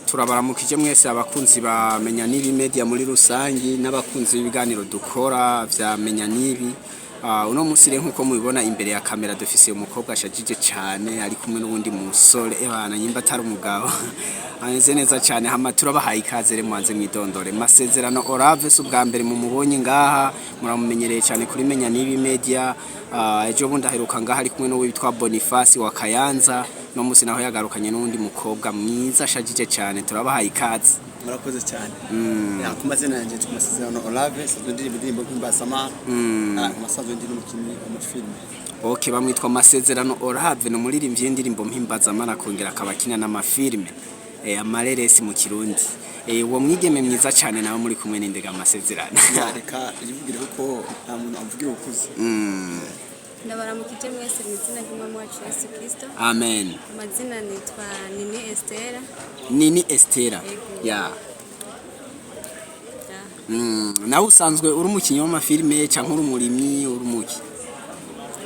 Turabaramukije mwese abakunzi ba Menya Nibi Media muri rusangi n'abakunzi b'ibiganiro dukora vya Menya Nibi. Uno munsi rero, nkuko mubibona imbere ya kamera, dufise umukobwa ashajije cane ari kumwe n'uwundi musore, ebana nyimba atari umugabo, ameze neza cane. Hama turabahaye ikaze rero, mubanze mwidondore. Masezerano Olave si ubwa mbere mumubonye ngaha, muramumenyereye cyane kuri Menya Nibi Media. Ejo bundi aheruka ngaha ari kumwe n'uwitwa Boniface wa Kayanza. No munsi naho yagarukanye n'uwundi mukobwa mwiza ashajije cyane. Turabahaye ikaze. Murakoze cyane. Ya, ku mazina yanjye nitwa Masezerano Olave, nsanzwe ndirimba indirimbo mpimbazamana, nsanzwe ndi n'umukinnyi w'amafilime. Okay, bamwitwa Masezerano Olave, ni umuririmbyi w'indirimbo mpimbazamana, akongera akaba akina n'amafilime, amareresi mu Kirundi. Uwo mwigeme mwiza cyane nawe muri kumwe n'indega Amasezerano? Ya, reka yivugire kuko nta muntu amvugira ukuze. Ndabaramukije mwese mu izina ry'Umwami wacu Yesu Kristo. Amen. Amazina nitwa Nini Estera. Nini Estera. Yego. Ya. Ya. Nawe usanzwe uri umukinnyi w'amafilime cyangwa uri umurimyi, uri umuki?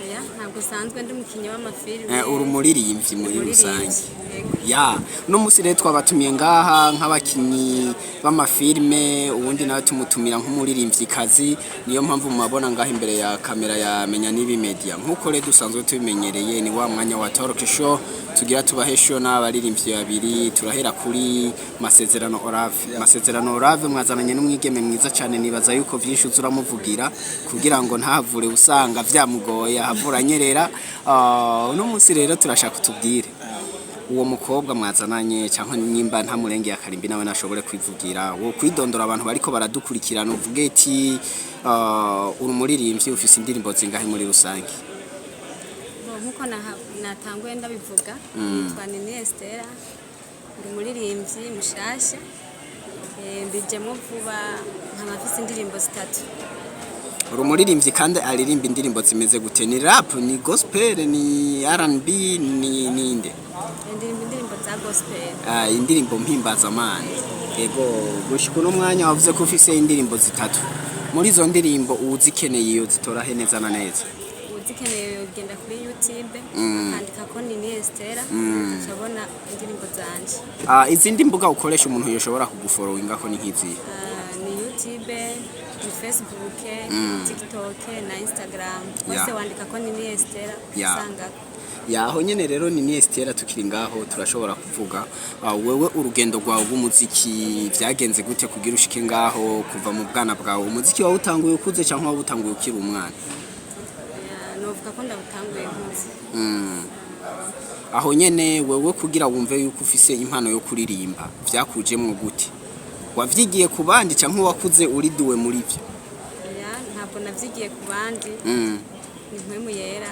Oya, ntabwo usanzwe ndi umukinnyi w'amafilime. Uri umuririmbyi muri Umuririmbyi, rusange. Yego. Ya, uno munsi rero twabatumiye ngaha nk'abakinnyi b'amafilime, ubundi nawe tumutumira nk'umuririmvyikazi. Niyo mpamvu mubabona ngaha imbere ya kamera ya Menya Nibi Media. Nk'uko rero dusanzwe tubimenyereye, ni wa mwanya wa talk show, tugira tubahe show n'abaririmbyi babiri. Turahera kuri Masezerano Olave. Masezerano Olave, mwazananye n'umwigeme mwiza cyane. Nibaza yuko vyinshi uza uramuvugira kugira ngo ntahavure usanga vyamugoye, ahavura anyerera. Uno munsi rero turashaka utubwire uwo mukobwa mwazananye, cyangwa nimba nta murenge ya karimbi nawe nashobore kwivugira, wo kwidondora abantu bariko baradukurikirana, uvuge ati uri umuririmbyi, ufise indirimbo zingahe muri rusange? Bo, nkuko natanguye ndabivuga, nitwa Nini Estera, ndi umuririmbyi mushasha. Mbijemo vuba, nkaba mfise indirimbo zitatu. Uri umuririmbyi kandi aririmba indirimbo zimeze gute? Ni rap, ni gospel, ni R&B, ni ninde? Ndirimba indirimbo za gospel. Indirimbo mpimbazamana. Ego, gushika uno mwanya wavuze ko ufise indirimbo zitatu. Muri izo ndirimbo uwuzikeneye iyo zitora he neza na neza? Uzikeneye yogenda kuri YouTube, akandika ko Nini Estera, acabona indirimbo zanje. Izindi mbuga ukoresha umuntu yoshobora kugufollowinga ko ni nk'izihe? Ni YouTube, ni Facebook, TikTok na Instagram. Hose wandika ko Nini Estera, usangako. Yaho nyene rero ni Estera, tukiri ngaho turashobora kuvuga, wewe urugendo rwawe rw'umuziki vyagenze gute kugira ushike ngaho? Kuva mu bwana bwawe umuziki wawe utanguye ukuze cyangwa wawe utanguye ukiri umwana? Ya, novuga ko ndawutanguye nkuze. Aho nyene wewe kugira wumve yuko ufise impano yo kuririmba vyakujemwo gute? Wavyigiye ku bandi canke wakuze uriduwe muri vyo? Ya, ntabwo navyigiye ku bandi. Ni Mpwemu Yera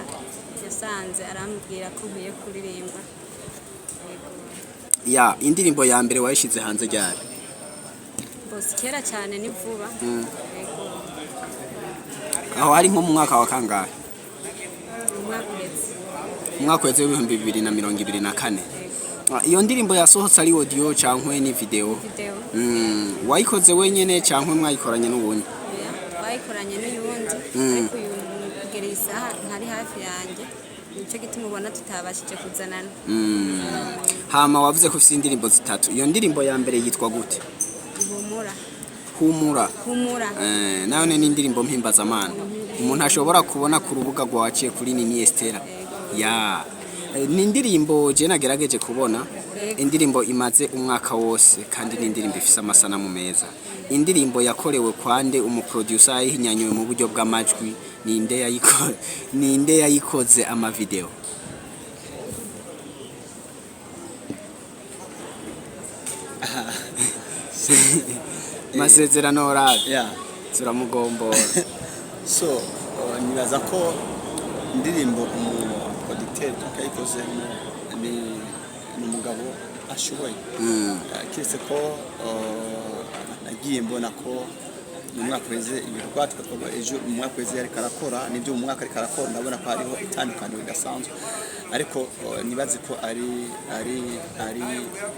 yasanze arambwira ko nkwiye kuririmba. Yego. Ya, indirimbo ya mbere wayishize hanze ryari? Bose kera cyane, ni vuba. Yego. Aho hari nko mu mwaka wa kangahe? Umwaka uheze. Umwaka uheze w'2024? Yego. Iyo ndirimbo yasohotse ari audio canke ni video? Video. Wayikoze wenyene canke mwayikoranye n'uwundi? Oya, twayikoranye n'uyundi, ariko uyu kugera iyi saha ntari hafi yanjye, nicyo gituma ubona tutabashije kuzanana. Hama wavuze ko ufise indirimbo zitatu. Iyo ndirimbo ya mbere yitwa gute? Humura. Humura? Humura. Nayo ni indirimbo mpimbazamana umuntu ashobora kubona ku rubuga rwaciye kuri Nini Estera. Ya. Ni indirimbo je nagerageje kubona. Yego. Indirimbo imaze umwaka wose kandi ni indirimbo ifise amasanamu meza. Indirimbo yakorewe kwande? Umuproducer yayihinyanyuwe mu buryo bw'amajwi ninde? Ninde yayikoze amavideo? Masezerano Orave, turamugombora. So nibaza ko indirimbo umuproducteur yayikoze ni umugabo ashoboye. Keretse ko nagiye mbona ko mu mwaka uheze ibikorwa twakorwa ejo mu mwaka uheze ariko arakora nibyo mu mwaka ariko arakora, ndabona ko hariho itandukaniro ridasanzwe, ariko nibaze ko ari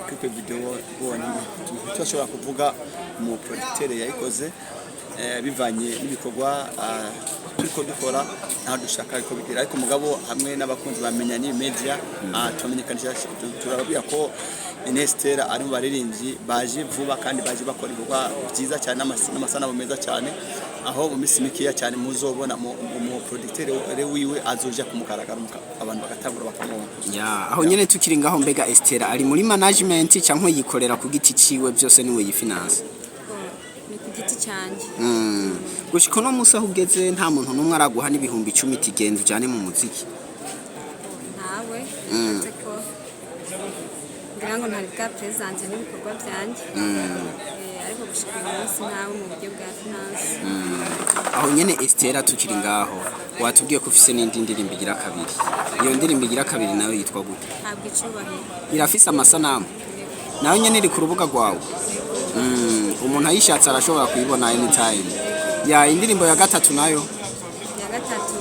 kuri video ubonye turashobora kuvuga umuproducteur yayikoze, bivanye n'ibikorwa turiko dukora ntaho dushaka ko bigira. Ariko mugabo hamwe n'abakunzi bamenya ni media, turamenyekanisha, turababwira ko Inestera ari mu baririmbyi baje vuba kandi baje bakora ibikorwa byiza cyane n'amasanamu meza cyane, aho mu minsi mikeya cyane muzobona mu producteur wiwe azoja kumugaragara, abantu bagatangura bakamubona. Ya, aho nyene tukiri ngaho, mbega Estera ari muri management canke yikorera ku giti ciwe, byose niwe yifinance? Ko ni ku giti cyanjye. Gushika uno musi aho ugeze, nta muntu n'umwe araguha n'10,000 tigenza ujane mu muziki? Ntawe, uretse ko ngira ngo ntari bwa presente n'ibikorwa byanjye. Ariko gushika uyu munsi ntawe mu buryo bwa finance. Aho nyene Estera, tukiri ngaho, watubwiye ko ufise n'indi ndirimbo igira kabiri. Iyo ndirimbo igira kabiri nayo yitwa gute? Habwa icubahiro. Irafise amasanamu nayo nyene, iri ku rubuga rwawe? Umuntu ayishatse arashobora kuyibona anytime. Ya, indirimbo ya gatatu nayo? Ya gatatu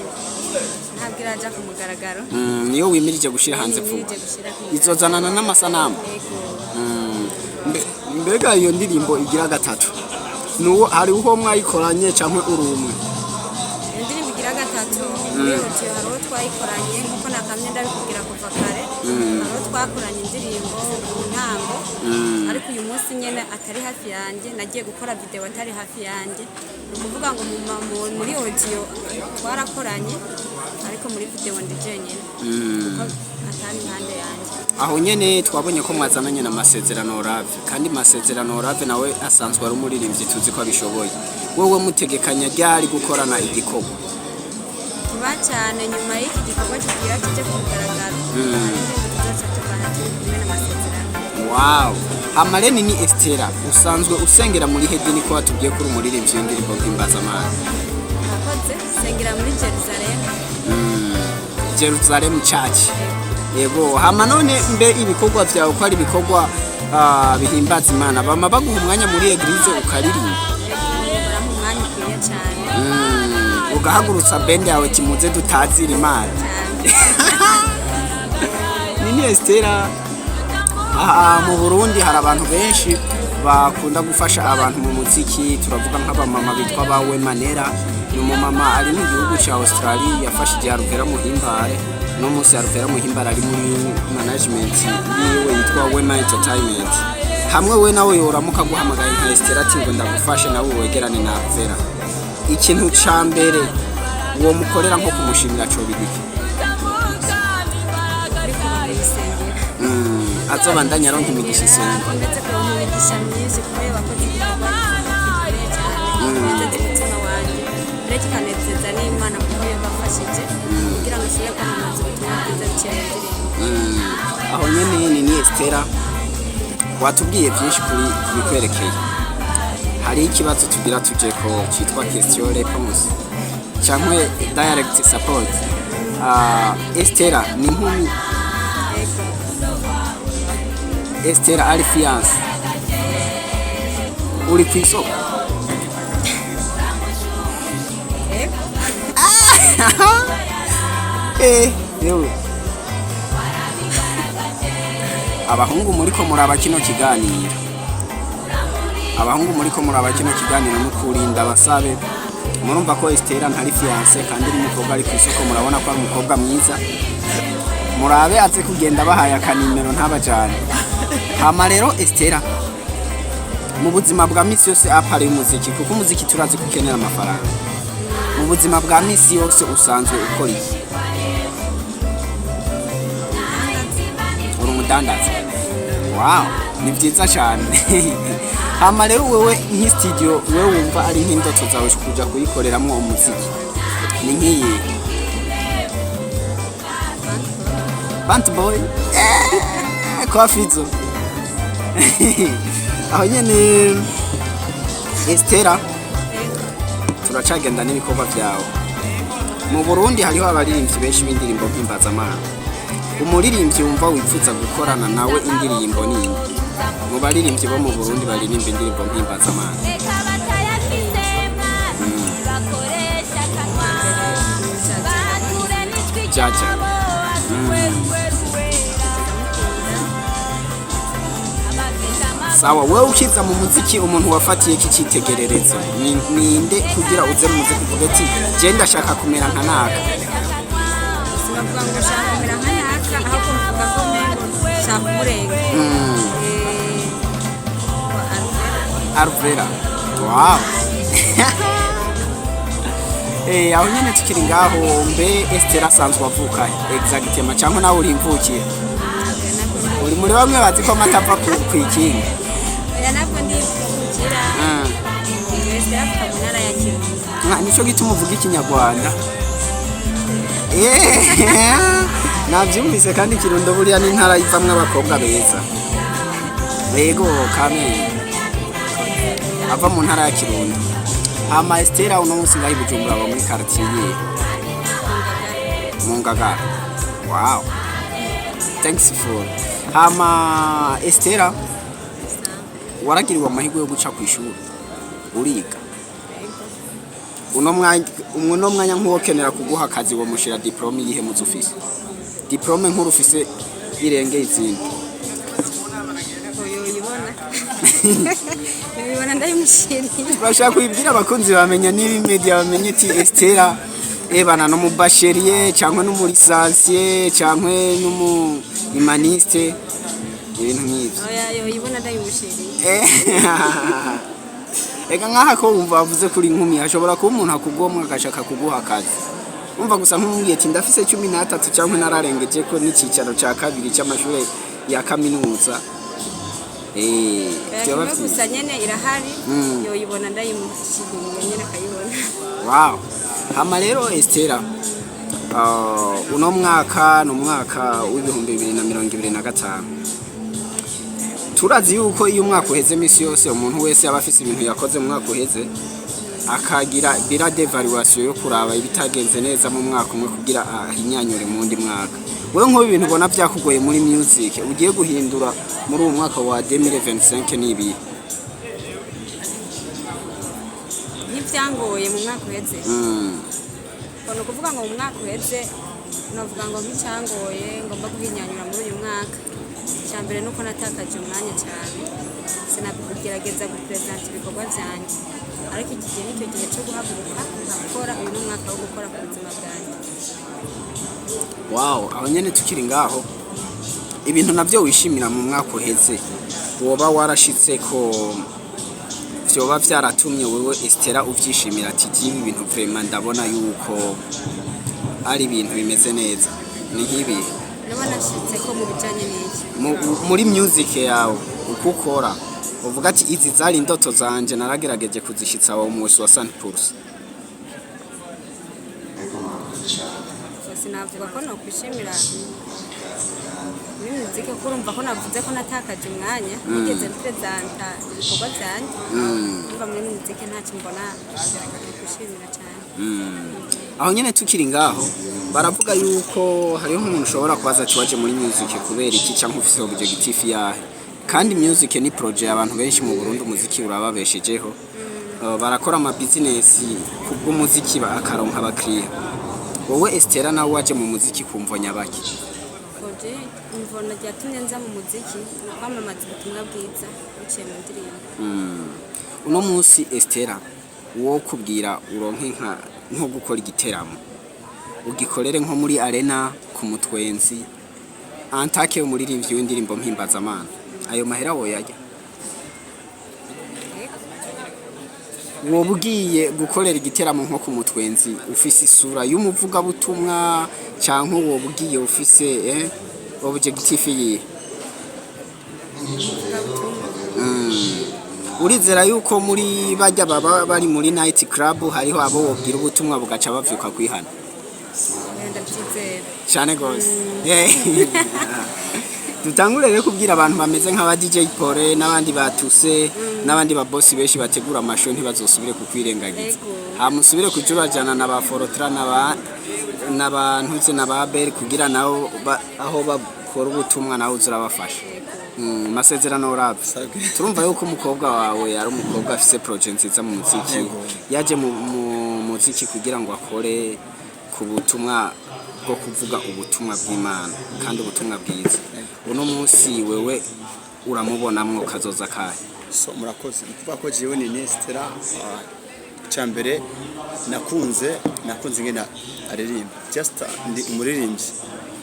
ntabwo iraja ku mugaragaro. Niyo wimirije gushira hanze vuba? Nimirije gushira ku mugaragaro. Izozanana n'amasanamu? Yego. Mbega iyo ndirimbo igira gatatu nuwo hari uwo mwayikoranye canke uri umwe? Iyo ndirimbo igira gatatu, muri audio hari uwo twayikoranye, nkuko nakamye ndabikubwira kuva kare. Hari uwo twakoranye indirimbo mu ntango, ariko uyu munsi nyene atari hafi yanjye. Nagiye gukora video atari hafi yanjye. Ni ukuvuga ngo muri audio twarakoranye, ariko muri video ndi jenyine kuko atari impande yanjye. Aho nyene twabonye ko mwazananye na Masezerano Rave, kandi Masezerano Rave nawe asanzwe ari umuririmbyi tuzi ko abishoboye. Wewe mutegekanya ryari gukorana igikorwa? Vuba cyane, nyuma y'iki gikorwa kigira kijye ku mugaragaro, hari indirimbo tuzoca tuvana turi kumwe n'Amasezerano. Wow. Amareni ni Estera, usanzwe usengera muri hedini, ko watubwiye ko uri umuririmbyi w'indirimbo mpimbazamana? Murakoze. Sengera muri Jerusalem. Jerusalem Church, yego. Hama none mbe ibikorwa vyawe, ko ari ibikorwa bihimbaza Imana, bama baguha umwanya muri église ukaririmba? Barampa umwanya ukwiye cyane. Ugahagurutsa band yawe, kimuze dutazira Imana? Cyane. Nini Estera, aha mu Burundi hari abantu benshi bakunda gufasha abantu mu muziki. Turavuga nk'abamama bitwa ba Wemanera, ni umumama ari mu gihugu cya Australia, yafashije Alvera Muhimbare. No munsi Alvera Muhimbare ari muri management yiwe yitwa Wema Entertainment. Hamwe we nawe yoramuka guhamagaye nka Estera ati ngo ndagufashe nawe wegerane na Alvera, ikintu ca mbere uwo mukorera nko kumushimira cobigiki? Ariko bakayisengera. Azobandanya aronka imigisha, isenga. Akomeze kuronka imigisha myinshi, kuko iyo bakoze igikorwa gikomeye cyane kinezeza umutima wanjye, mbere kikanezeza n'Imana, kuko iyo bafashije kugira ngo ishobore kwamamaza ubutumwa bwiza biciye mu ndirimbo. Aho nyene ni Estera, watubwiye byinshi kuri kubikwerekeye. Hari ikibazo tugira tuje ko cyitwa question réponse cyangwa direct support. Estera ni inkumi? Yego. Estera ari fiancé? Uri ku isoko? Yego. Yewe, abahungu muriko muraba kino kiganiro, abahungu muriko muraba kino kiganiro, nukurinda basabe. Murumva ko Estera ntari fiancé kandi n'umukobwa ari ku isoko. Murabona ko ari umukobwa mwiza. Murabe aze kugenda bahaye akanimero ntabajane. Hama rero Estera, mu buzima bwa misi yose, à part y'umuziki, kuko umuziki turazi ko ukenera amafaranga, mu buzima bwa misi yose usanzwe ukora iki? Uri umudandaza? Wow, ni byiza cyane. Hama rero wewe nk'i studio, wewe wumva ari nk'indoto zawe kuja kuyikoreramo umuziki ni nk'iyi Bant Boy, kwa Fizo? Aho nyene Estera, turacagenda n'ibikorwa byawe. Mu Burundi hariho abaririmbyi benshi b'indirimbo mpimbazamana. Umuririmbyi wumva wifuza gukorana nawe indirimbo nini mu baririmbyi bo mu Burundi baririmba indirimbo mpimbazamana? Reka batayafise bakoresha akanwa bature n'ijwi Jaja. ryabo atuweruweruwera abafite amaboko. Sawa. Wewe ukiza mu muziki, umuntu wafatiye k'icyitegererezo ninde kugira uze mu muziki uvuge ati je ndashaka kumera nka naka? Sinavuga ngo nshaka kumera nka naka, ahubwo mvuga ko umengo nshaka kumurenga. Alvera. Wow. Aho nyene tukiri ngaho, mbe Esther asanzwe avuka he? Exactement, cyangwa nawe uri imvukira? Uri muri bamwe bazi ko amata ava kw'ikinga? Oya, ntabwo ndivukira. Esther avuka mu ntara ya Kirundo. Nico gituma uvuga ikinyarwanda. Navyumvise kandi Kirundo buriya n'intara ivamwo abakobwa beza. Yego, kame ava mu ntara ya Kirundo. Hama Esther, uno munsi ngaho i Bujumbura aba muri quartier yihe? Mu Ngagara. Wow, thanks for. Hama Esther, waragiriwe amahirwe yo guca ku ishuri, uriga. Uno mwanya nk'uwokenera kuguha akazi, womushira diplôme yihe muzi ufise? Diplôme nkuru ufise irengeye izindi? Yoyibona, yoyibona ndayimushiriye. Bashaka kubibwira abakunzi bamenya niba media, bamenye ati Estera ebana no mu bachelier cyangwa no muri licencié cyangwa no mu humaniste, ibintu nk'ivyo. Oya, yoyibona ndayimushiriye. Eka nkaha ko wumva bavuze kuri inkumi, hashobora kuba umuntu akugomwa agashaka kuguha akazi. Umva gusa nk'umubwiye ati ndafise 13 cyangwa nararengeje ko n'icicaro cya kabiri cy'amashuri ya kaminuza. Vyoba Kimwe vyiza. gusa nyene irahari. Yoyibona ndayimushiriye nyene akayibona. Wow. Hama rero Estera, uno mwaka ni umwaka w'2025. Turazi yuko iyo umwaka uheze, imisi yose umuntu wese aba afise ibintu yakoze mu mwaka uheze, akagira bilan d'évaluation yo kuraba ibitagenze neza mu mwaka umwe kugira ahinyanyure mu wundi mwaka. Wewe nk'ubu ibintu ubona vyakugoye muri music ugiye guhindura muri uwo mwaka wa 2025 ni ibihe? Nk'ivyangoye mu mwaka uheze? Ngo ni ukuvuga ngo mu mwaka uheze, novuga ngo nk'icyangoye ngomba guhinyanyura muri uyu mwaka, icya mbere ni uko natakaje umwanya cyane, sinagerageza guperezanta ibikorwa byanjye, ariko iki gihe nicyo gihe cyo guhaguruka nkakora. Uyu ni umwaka wo gukora ku buzima bwanjye. Wow, aho nyene tukiri ngaho, ibintu navyo wishimira mu mwaka uheze woba warashitse ko vyoba vyaratumye wewe Estera uvyishimira ati jibi ibintu vraiment ndabona yuko ari ibintu bimeze neza, ni nk'ibi? Naba nashitse ko mu bijyanye n'iki? Muri music yawe uko ukora, uvuga ati izi zari indoto zanje, naragerageje kuzishitsa wo munsi wa 100%. So, sinavuga ko nokwishimira muri muziki kuko urumva ko navuze ko natakaje umwanya nigeze mperezanta ibikorwa byanjye. Urumva muri muziki ntacyo mbona nokwishimira cyane. Aho nyene tukiri ngaho, baravuga yuko hariho umuntu ushobora kubaza ati waje muri music kubera iki canke ufise objectif yahe? Kandi music ni projet abantu benshi mu Burundi, umuziki urababeshejeho. Barakora ama business kubw'umuziki, akaronka abakiriya. Wowe Estera nawe waje mu muziki kumvo nyabaki? Koje imvono ryatumye nza mu muziki ni ukwamamaza ubutumwa bwiza biciye mu ndirimbo. Uno munsi Estera, wo kubwira uronke nko gukora igiteramo, ugikorere nko muri arena ku mutwenzi, antake umuririmbyi w'indirimbo mpimbazamana, ayo mahera woyarya? Woba ugiye gukorera igiteramo nko ku mutwenzi ufise isura y'umuvugabutumwa, canke woba ugiye ufise objectif yihe? Urizera yuko muri bajya baba bari muri night club hariho abo wobwira ubutumwa bugaca bavyuka kwihana? Ndabyizera. Cyane gose. Dutangure rero kubwira abantu bameze nk'aba DJ Pole n'abandi batuse n'abandi ba boss benshi bategura amashow ntibazosubire kukwirengagiza. Ego. Hamusubire kuja urajana na ba Forotra n'aba n'abantuze na ba Bel kugira nabo aho bakora ubutumwa nawe uzurabafasha. Masezerano uravye. Sabwe. Turumva yuko umukobwa wawe ari umukobwa afise projet nziza mu muziki. Yego. Yaje mu muziki kugira ngo akore ku butumwa bwo kuvuga ubutumwa bw'Imana kandi ubutumwa bwiza. Uno munsi wewe uramubonamwo kazoza kahe? So murakoze. Ni ukuvuga ko jewe ni Nestera, icya mbere nakunze ingene aririmba. Just ndi umuririmbyi,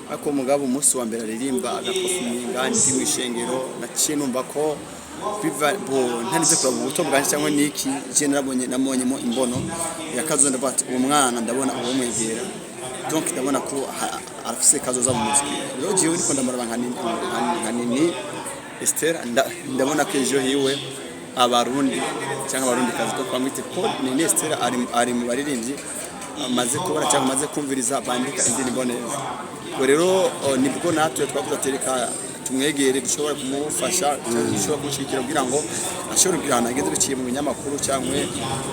ariko mugabo umunsi wa mbere aririmba agaperforminga ndi mu ishengero, naciye numva ko Biva bo ntanize kuraba ubuto bwanje cyangwa niki, je narabonye, namonyemo imbono yakazoza. Ndavuga ati uwo mwana ndabona uwo mwegera, donc ndabona ko arafise kazoza mu muziki. Rero jewe niko ndamuraba nka Nini Esther, ndabona ko ejo hiwe Abarundi cyangwa Abarundi kazi ko kwamwite ko Nini Esther ari mu baririmbyi amaze kubona cyangwa amaze kumviriza bandika indirimbo neza. Ubwo rero nibwo natwe twavuze ati reka tumwegere, dushobora kumufasha cyangwa dushobora kumushyigikira kugira ngo ashobore kugira ahantu ageze biciye mu binyamakuru cyangwa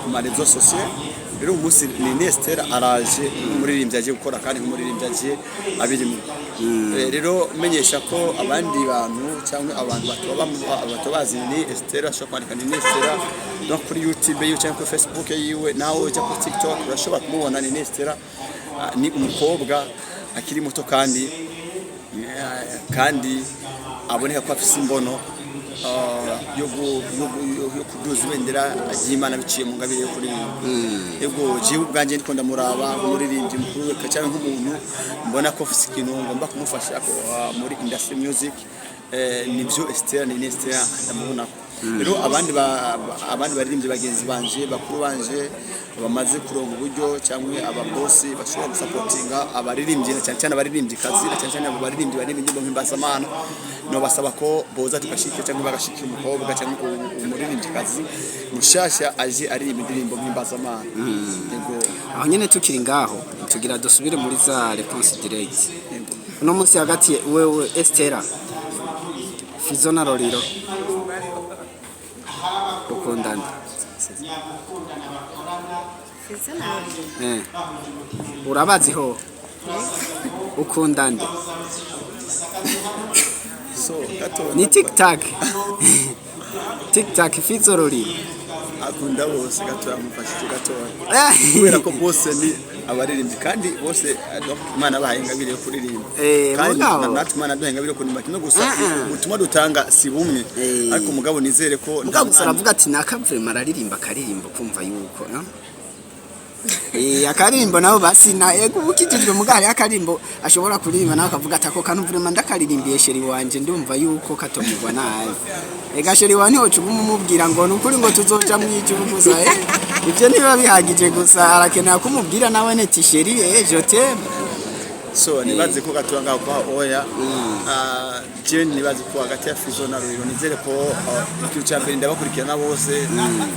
mu ma réseaux sociaux. Rero uyu munsi ni Esther araje nk'umuririmbyi agiye gukora kandi nk'umuririmbyi agiye abirimo. Rero menyesha ko abandi bantu cyangwa abantu batobazi ni Esther bashobora kwandika ni Esther no kuri YouTube yiwe cyangwa kuri Facebook yiwe, nawe ujya kuri TikTok urashobora kumubona. Ni Esther, ni umukobwa akiri muto kandi aboneka ko afise imbono yo kuduza ibendera ry'Imana biciye mu ngabire yo kuririmba. Yego, jewe ubwanjye ndiko ndamuraba nk'umuririmbyi mukuru we cyangwa nk'umuntu mbona ko afise ikintu ngomba kumufasha muri industry music. Nibyo Esther, ni Esther ndamubona ko. Rero abandi baririmbyi bagenzi banje, bakuru banje bamaze kuronka uburyo cyangwa ababosi bashobora gusapotinga abaririmbyi, na cyane cyane abaririmbyi kazi, na cyane cyane abo baririmbyi baririmba indirimbo mpimbazamana, no basaba ko boza tugashikira cyangwa bagashikira umukobwa cyangwa umuririmbyi kazi mushasha aje aririmba indirimbo mpimbazamana. Yego. Aho nyene tukiri ngaho, tugira dusubire muri za réponse direct. Yego. Uno munsi hagati wewe Estera, Fizo na Roriro, ukundana? Fizo na Roriro. Urabazi ho ukundande? So gato. Ni tic tac, tic tac, Fizo, Roriro. Akunda bose. Gato yamufashije gatoya kubera ko bose ni abaririmbyi kandi bose donc Imana bahaye ingabire yo kuririmba kandi natwe Imana duhaye ingabire yo kuririmba kimwe gusa. Ubutumwa dutanga si bumwe, ariko umugabo nizere ko nta Mugabo gusa aravuga ati nakavurema araririmba akaririmbo kumva yuko no akaririmbo nabo basina ego ukijijwe mugabo hariho akaririmbo ashobora kuririmba nawe akavuga ati ako kantu vraiment ndakaririmbiye chéri wanje, ndumva yuko katomugwa nabi. Ega chéri wawe ntiwoca uguma umubwira ngo nukuri ngo tuzoja mwijuru gusa, ivyo ntibiba bihagije gusa, arakenera kumubwira nawe neti chéri, je t'aime. So nibaze ko gatoya ngaho kwa oya. Jewe nibaze ko hagati ya Fizo na Ruriro, nizere ko ikintu cya mbere ndabakurikirana bose,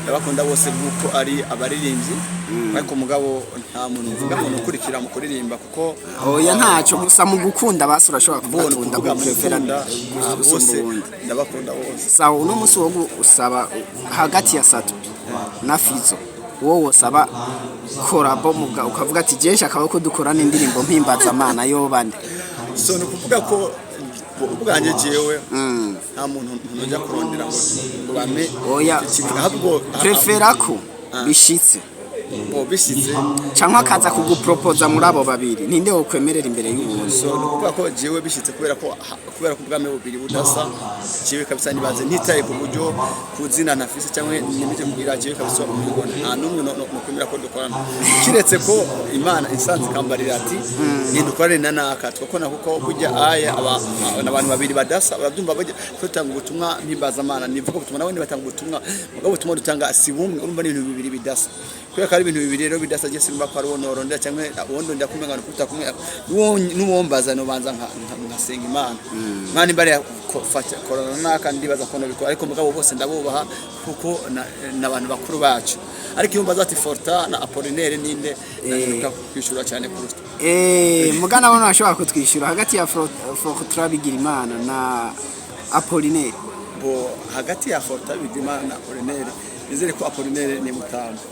ndabakunda bose kuko ari abaririmbyi, ariko mugabo nta muntu mvuga ngo nukurikira mu kuririmba kuko Oya, ntacyo, gusa mu gukunda basi urashobora kuvuga bo ati kuvuga mu ndaguprefera gukunda, gusumba bose uwundi. Ndabakunda bose. Sawa, uno munsi wo usaba hagati ya Satubi na Fizo, wowe wosaba collabo muga ukavuga ati jeje akaba ko dukorana indirimbo mpimbazamana yo bande? So ni ukuvuga ko ubwanjye jewe nta muntu ntujya kurondera ngo bame Oya. ikintu, ahubwo Prefera ko bishitse bo bishitse canke akaza kugupropoza muri abo babiri, ninde wokwemerera imbere y'uwundi? So ni ukuvuga ko jewe bishitse, kubera ko ubwami bubiri budasa, jewe kabisa nibaze ntitaye ku buryo ku zina ntafise cyangwa nimije mbwira, jewe kabisa umuhigo nta n'umwe no kwemera ko dukorana, kiretse ko Imana insanze ikambarira ati genda ukorane na naka twakona, kuko burya aya aba abantu babiri badasa. Urabyumva, bajya tutanga ubutumwa mpimbazamana, nivuga ubutumwa nawe nibatanga ubutumwa, mugabo ubutumwa dutanga si bumwe. Urumva ni ibintu bibiri bidasa. Kubera ko ari ibintu bibiri rero bidasa, je simba ko ari uwo norondera cyangwa uwo ndondera kumenya ngo kuta kumwe n'uwombaza nobanza nkasenga Imana mwana imbare fata korona naka ndibaza ko nabikora, ariko mugabo bose ndabubaha kuko n'abantu bakuru bacu. Ariko iyo mbaza ati Forta na Apollinaire ninde, ndaheruka kwishura cyane kuruta. Mugana bona ashobora kutwishyura hagati ya Fortra Bigirimana na Apollinaire. Bo hagati ya Forta Bigimana na Apollinaire, nizere ko Apollinaire ni mutamba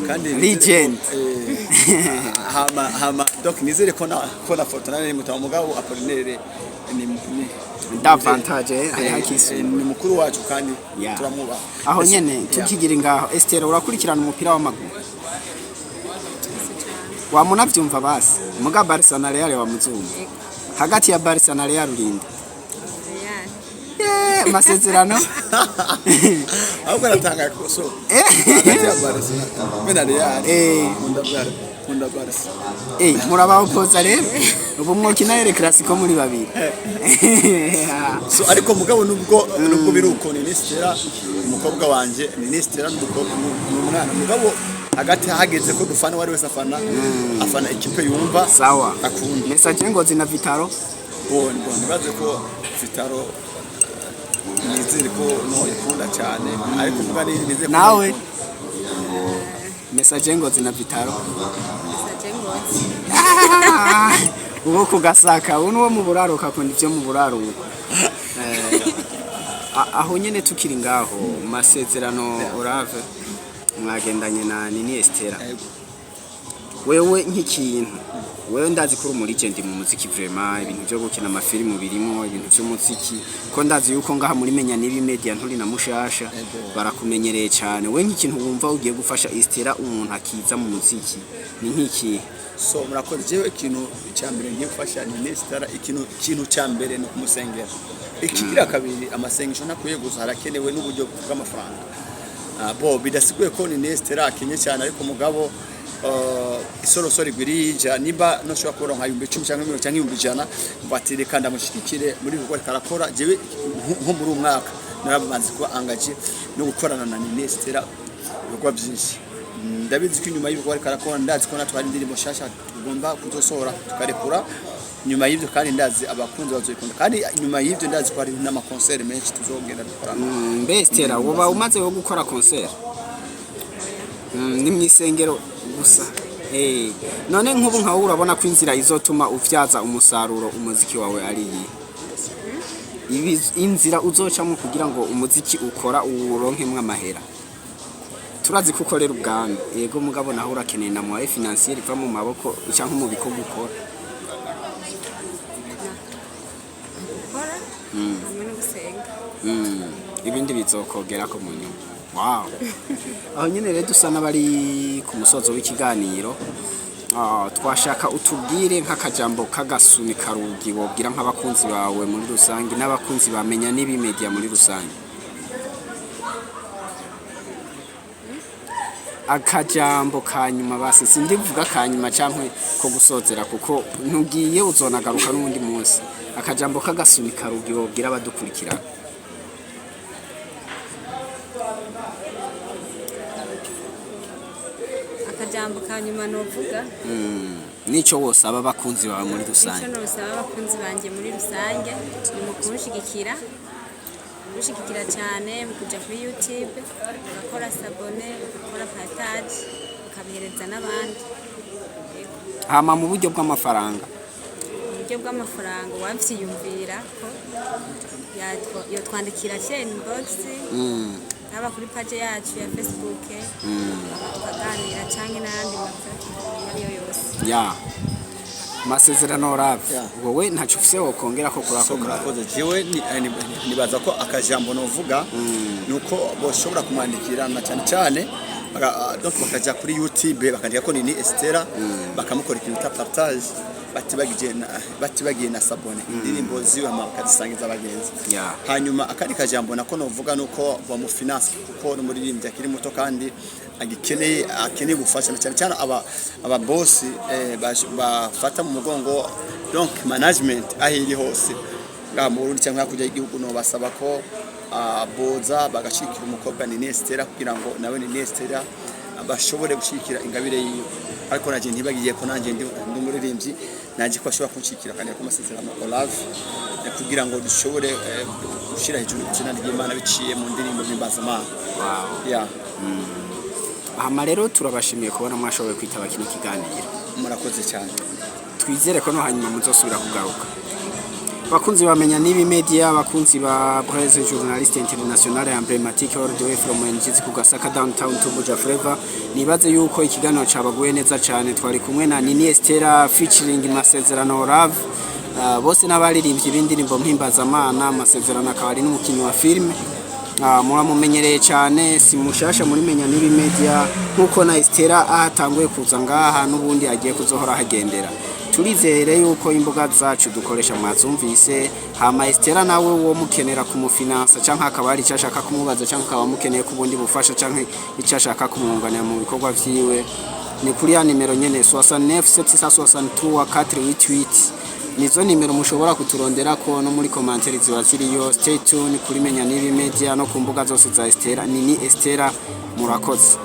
kandi nizere ko, Legend. Hama donc nizere ko na Forta nawe ni mutamba, mugabo Apollinaire ni Davantage hariho akisumbuye. Ni mukuru wacu kandi turamwubaha. Aho nyene tukigira ngaho, Esther, urakurikirana umupira w'amaguru? Wamunavyumva basi muga Barca na Real wamuzumva, hagati ya Barca na Real urinde? Real. Amasezerano. Ahubwo aratangaye ko so hagati ya Barca be na Real nkunda Nkunda Barca. Murabahopoza rero, ubu mwokina El Clasico muri babiri. So ariko mugabo nubwo biri uko, ni Stella umukobwa wanje, ni Stella n'umukobwa ni umwana, mugabo hagati hageze ko dufana, wari wese afana ikipe yumva Sawa. akunda. Messager Ngozi na Vital'O. Bon, bon, nibaze ko Vital'O, nizere ko no ikunda cyane, ariko muga ni nizere ko Nawe? Messager Ngozi na Vital'O. Messager Ngozi. Uwo kugasaka uwo nuwo mu buraruko, akunda ibyo mu buraruko. Aho nyene tukiri ngaho mu masezerano, Orave mwagendanye na Nini Estera. Yego. Wewe nk'ikintu, wewe ndazi ko uri umu legend mu muziki, vraiment ibintu byo gukina amafilimu birimo ibintu by'umuziki, ko ndazi yuko ngaha muri Menya Nibi Media nturi na mushasha. Yego. Barakumenyereye cyane. We nk'ikintu wumva ugiye gufasha Estera, umuntu akiza mu muziki, ni nk'ikihe? So murakoze. Jewe ikintu cya mbere ngiye gufasha ni Stella, ikintu cya mbere ni ukumusengera. Ikigira kabiri, amasengesho ntakwiye gusa, harakenewe n'uburyo bw'amafaranga. Bo bidasiguye ko ni Stella akenye cyane, ariko mugabo isorosoro igwirija nimba noshobora kuronka 10,000 cyangwa miliyoni cyangwa 100,000, bati reka ndamushigikire muri bikorwa ariko arakora. Jewe nko muri uyu mwaka naramaze kuba engagé no gukorana na Nini Stella ibikorwa byinshi. Ndabizi ko inyuma y'ibikorwa ariko arakora, ndazi ko natwe hari indirimbo nshasha tugomba kuzosohora tukarekura nyuma y'ibyo, kandi ndazi abakunzi bazoyikunda, kandi nyuma y'ibyo ndazi ko hari n'amakonseri menshi tuzogenda dukorana. Mbe Estera, woba umaze wo gukora concert? Ni mw'isengero gusa. None nk'ubu nkawe urabona ko inzira izotuma uvyaza umusaruro umuziki wawe ari iyi? Inzira uzocamo kugira ngo umuziki ukora uwuronkemwo amahera. Turazi ko ukorera ubwami, yego, mugabo naho urakeneye na moyen financier iva mu maboko canke mu bikorwa ukora. Gukora hamwe no gusenga. Ibindi bizokogerako mu nyuma. Wow. Aho nyene rero dusa n'abari ku musozo w'ikiganiro. Twashaka utubwire nk'akajambo k'agasuni karugi wobwira nk'abakunzi bawe muri rusange n'abakunzi bamenya n'ibi media muri rusange. Akajambo ka nyuma basi, sindivuga ka nyuma canke ko gusozera, kuko ntugiye, uzonagaruka n'uwundi munsi. Akajambo k'agasuni karugi wobwira abadukurikirana. Akajambo ka nyuma novuga? Nico wosaba abakunzi bawe muri Icyo rusange. nosaba abakunzi banjye muri rusange ni mu kunshigikira cyane mu kujya kuri YouTube bagakora s'abonner, bagakora partage, bakabihereza n'abandi. Yego. Hama mu buryo bw'amafaranga? Mu buryo bw'amafaranga, uwavyiyumvira ko yotwandikira inbox, haba kuri page yacu ya Facebook, hama tukaganira, canke n'ayandi maplatform iyo ariyo yose. Ya masezerano rave. Yeah. Wowe ntaco ufise wokongera ko kuri So ako kantu? Murakoze. Jewe nibaza ko akajambo novuga nuko boshobora kumwandikira na cyane cyane donc bakaja kuri YouTube bakandika ko Nini Estera, bakamukora ikintu ta partage, batibagiye na s'abonner indirimbo ziwe, hama bakazisangiza abagenzi. Hanyuma akandi kajambo nako novuga nuko bamufinance, kuko n'umuririmbyi akiri muto kandi agikeneye akeneye ubufasha, na cyane cyane aba boss bafata mu mugongo, donc management aho iri hose ngaha mu Burundi cyangwa hakurya y'igihugu, no basaba ko boza bagashikira umukobwa Nini Estera kugira ngo nawe Nini Estera bashobore gushikira ingabire yiwe. Ariko nanjye ntibagiye ko nanjye ndi umuririmbyi, nanjye ko ashobora kunshikira kandi ko amasezerano Olave, kugira ngo dushobore gushyira hejuru izina ry'Imana biciye mu ndirimbo mpimbazamana. Wow. Yeah. Hama rero turabashimiye kubona mwashoboye kwitaba kino kiganiro. Murakoze cyane. Twizere ko no hanyuma muzosubira kugaruka. Bakunzi bamenya n'ibi media, bakunzi ba Blaise, journaliste international emblématique, all the way from NGZ ku Gasaka downtown to Buja Flavor, nibaze yuko ikiganiro cabaguye neza cyane. Twari kumwe na Nini Estera featuring Masezerano Love. Bose n'abaririmbyi b'indirimbo mpimbazamana. Amasezerano akaba ari n'umukinnyi wa filime. Muramumenyereye cyane, si mushasha muri Menya n'ibi media, nkuko na Estera ahatanguye kuza ngaha n'ubundi agiye kuzohora ahagendera. Turizere yuko imbuga zacu dukoresha mwazumvise. Hama Estera nawe wo mukenera kumufinansa canke akaba hari icyo ashaka kumubaza canke akaba mukeneye ku bundi bufasha canke icyo ashaka kumwunganira mu bikorwa vyiwe, ni kuri ya nimero nyene, 69 763 488, nizo nimero mushobora kuturonderako, no muri commentaire ziba ziriyo. Stay tuned kuri Menya Nibi Media no ku mbuga zose za Estera, nini Estera. Murakoze.